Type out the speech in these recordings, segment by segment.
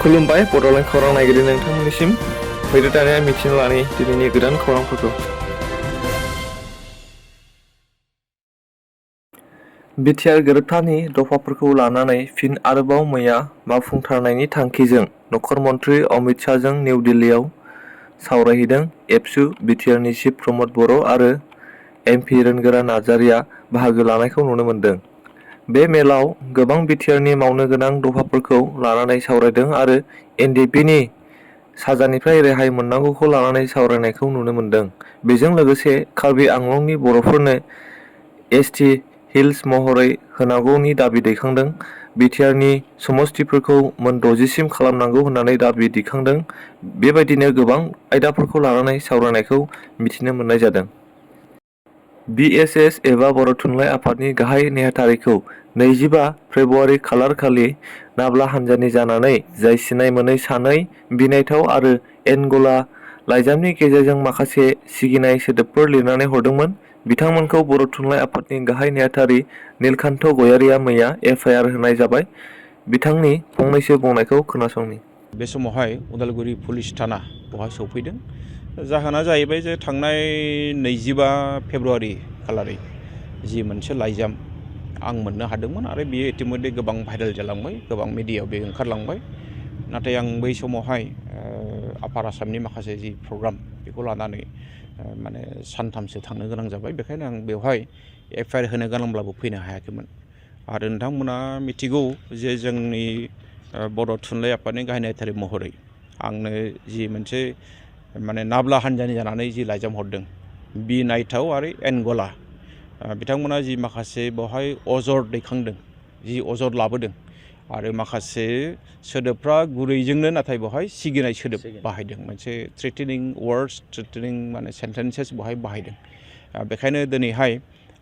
खुलुमबाय बड'लेण्ड खौरां नायगिरि नोंथांमोननिसिम फैदो दानिया मिथिनो लानि दिनैनि गोदान खौरांफोरखौ। बिटिआर गोरोबथानि दफाफोरखौ लानानै फिन आरोबाव मैया मावफुंथारनायनि थांखिजों नखर मन्थ्रि अमित शाहजों निउ दिल्लीयाव सावरायहैदों एबसु। बिटिआरनि चिफ प्रमद बर' आरो एमपि रोनगोरा नार्जारिया बाहागो लानायखौ नुनो मोन्दों। बे मेलाव गोबां बिटिआरनि मावनो गोनां दफाफोरखौ लानानै सावरायदों आरो एनडिएफबिनि साजानिफ्राय रेहाय मोननांगौखौ लानानै सावरायनायखौ नुनो मोन्दों। बेजों लोगोसे कार्बि आंलंनि बर'फोरनो एसटि हिल्स महरै होनांगौनि दाबि दैखांदों। बिटिआरनि समस्तिफोरखौ मोन 60सिम खालामनांगौ होननानै दाबि दैखांदों। बेबायदिनो गोबां आयदाफोरखौ लानानै सावरायनायखौ मिथिनो मोननाय जादों। बिएसएस एबा बर' थुनलाइ आफादनि गाहाय नेहाथारिखौ 25 फेब्रुआरि खालारखालि नाब्ला हान्जानि जानानै जाय सिनाय मोनै सानै बिनायथाव आरो एनगला लाइजामनि गेजेरजों माखासे सिगिनाय सोदोबफोर लिरनानै हरदोंमोन। बिथांमोनखौ बर' थुनलाइ आफादनि गाहाय नेहाथारि नीलकान्त गयारिया मैया एफआइआर होनाय जाबाय। बिथांनि फंनैसो बुंनायखौ खोनासंनि। बे समावहाय उदालगुरि पुलिस थाना बेवहाय सौफैदों। जाहोना जाहैबाय जे थांनाय 25 फेब्रुआरि खालारै जि मोनसे लाइजाम आं मोननो हादोंमोन आरो बियो इतिमধ্যे गोबां भाइरेल जालांबाय, गोबां मिडियायाव बे ओंखारलांबाय। नाथाय आं बै समावहाय आपार आसामनि माखासे जि प्रग्राम बेखौ लानानै माने सानथामसो थांनो गोनां जाबाय। बेखायनो आं बेवहाय एफआइआर होनो गोनांब्लाबो फैनो हायाखैमोन। आरो नोंथांमोना मिथिगौ जे जोंनि बर' थुनलाइ आफादनि गाहाय नेहाथारि महरै आंनो जि मोनसे माने नाब्ला हान्जानि जानानै जि लाइजाम हरदों बि नायथाव आरो एनगला बिथांमोना जि माखासे बेवहाय अजद दैखांदों, जि अजद लाबोदों आरो माखासे सोदोबफ्रा गुरैजोंनो नाथाय बेवहाय सिगिनाय सोदोब बाहायदों। मोनसे थ्रेटेनिं वार्डस, थ्रेटेनिं माने सेन्टेन्सेस बेवहाय बाहायदों। बेखायनो दिनैहाय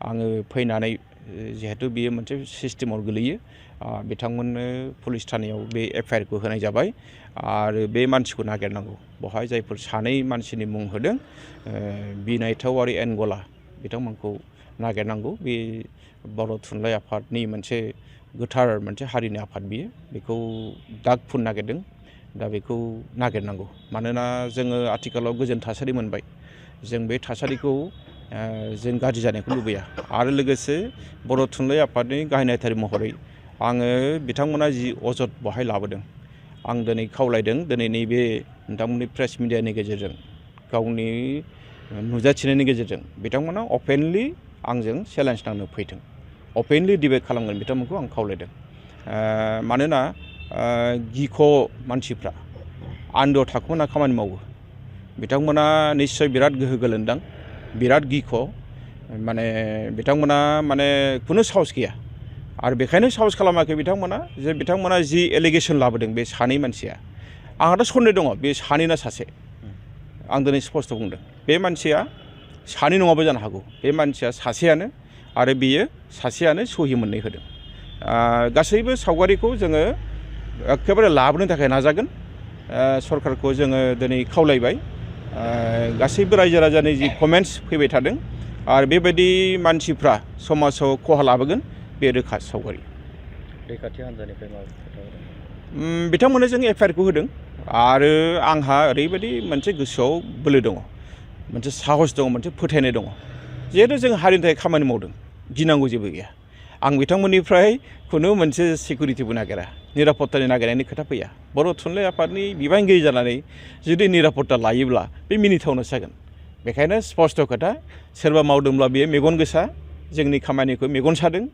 आङो फैनानै जिहेतु बियो मोनसे सिस्टेमाव गोलैयो बिथांमोननो पुलिस थानायाव बे एफआइआरखौ होनाय जाबाय आरो बे मानसिखौ नागिरनांगौ। बेवहाय जायफोर सानै मानसिनि मुं होदों बिनायथाव आरो एनगला बिथांमोनखौ नागिरनांगौ। बे बर' थुनलाइ आफादनि मोनसे गोथार मोनसे हारिनि आफाद बियो, बेखौ दाग फुननो नागिरदों। दा बेखौ नागिरनांगौ। मानोना जोङो आथिखालाव गोजोन थासारि मोनबाय। जों बे थासारिखौ जों गाज्रि जानायखौ लुबैया। आरो लोगोसे बर' थुनलाइ आफादनि गाहाय नेहाथारि महरै आङो बिथांमोना जि अजद बहाय लाबोदों आं दिनै खावलायदों, दिनै नैबे नोंथांमोननि प्रेस मिडियानि गेजेरजों गावनि नुजाथिनायनि गेजेरजों बिथांमोना अपेनलि आंजों चेलेन्ज नांनो फैथों, अपेनलि डिबेट खालामगोन बिथांमोनखौ आं खावलायदों। मानोना गिख' मानसिफ्रा आन्दोआव थाखुमाना खामानि मावो। बिथांमोना निस्सय बिराद गोहो गोलोन्दां, बिराद गिख', माने बिथांमोना माने खुनु साहस गैया। आरो बेखायनो साहस खालामाखै बिथांमोना जे बिथांमोना जि एलिगेसन लाबोदों बे सानै मानसिया, आंहाथ' सन्देह दङ बे सानैना सासे। आं दिनै स्पष्ट बुंदों बे मानसिया सानै नङाबो जानो हागौ। बे मानसिया सासेयानो आरो बेयो सासेयानो सहि मोननै होदों। गासैबो सावगारिखौ जोङो एखेबारे लाबोनो थाखाय नाजागोन। सरकारखौ जोङो दिनै खावलायबाय। गासैबो रायजो राजानि जि कमेन्ट्स फैबाय थादों आरो बेबायदि मानसिफ्रा समाजाव खहा लाबोगोन बे रोखा सावगारि। रैखाथि हान्जानिफ्राय मा बिथांमोननो जों एफआइआरखौ होदों आरो आंहा ओरैबायदि मोनसे गोसोआव बोलो दङ, मोनसे साहस दङ, मोनसे फोथायनाय दङ। जिहेतु जों हारिनि थाखाय खामानि मावदों, गिनांगौ जेबो गैया। आं बिथांमोननिफ्राय खुनु मोनसे सिकिउरिटिबो नागिरा, निरापत्तानि नागिरनायनि खोथा फैया। बर' थुनलाइ आफादनि बिबानगिरि जानानै जुदि निरापत्ता लायोब्ला बे मिनिथावनासो जागोन। बेखायनो स्पष्ट खोथा, सोरबा मावदोंब्ला बेयो मेगन गोसा, जोंनि खामानिखौ मेगन सादों।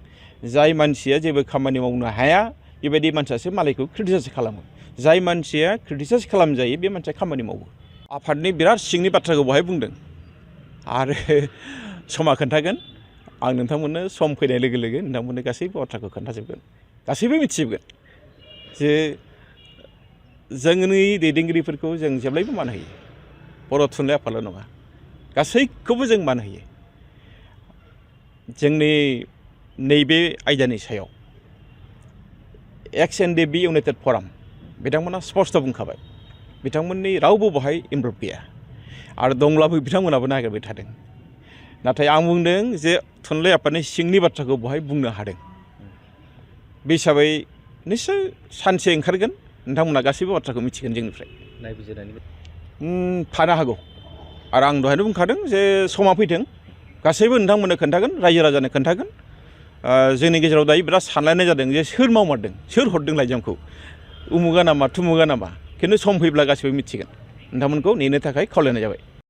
जाय मानसिया जेबो खामानि मावनो हाया बेबायदि मानसियासो मालायखौ क्रिटिसाइज खालामो। जाय मानसिया क्रिटिसाइज खालामजायो बे मानसिया खामानि मावो। आफादनि बिराद सिंनि बाथ्राखौ बहाय बुंदों आरो समा खोन्थागोन। आं नोंथांमोननो सम फैनाय लोगो लोगो नोंथांमोननो गासैबो बाथ्राखौ खोन्थाजोबगोन, गासैबो मिथिजोबगोन जे जोंनि दैदेनगिरिफोरखौ जों जेब्लायबो मान होयो। बर' थुनलाइ आफादल' नङा, गासैखौबो जों मान होयो। जोंनि नैबे आयदानि सायाव एक्स एनडिएफबि इउनाइटेड फराम बिथांमोना स्पष्ट बुंखाबाय, बिथांमोननि रावबो बहाय इनभल्भ गैया आरो दंब्लाबो बिथांमोनाबो नागिरबाय थादों। नाथाय आं बुंदों जे थुनलाइ आफादनि सिंनि बाथ्राखौ बहाय बुंनो हादों। बे हिसाबै निस्सय सानसे ओंखारगोन नोंथांमोना गासैबो बाथ्राखौ मिथिगोन जोंनिफ्राय नायबिजिरनायनि थानो हागौ आरो आं दहायनो बुंखादों जे समा फैथों गासैबो नोंथांमोननो खोन्थागोन रायजो राजानो खोन्थागोन जोंनि गेजेराव दायो बिराद सानलायनाय जादों जे सोर मावमारदों सोर हरदों लाइजामखौ उमुगा नामा थुमुगा नामा खिन्थु सम फैब्ला गासैबो मिथिगोन नोंथांमोनखौ नेनो थाखाय खावलायनाय जाबाय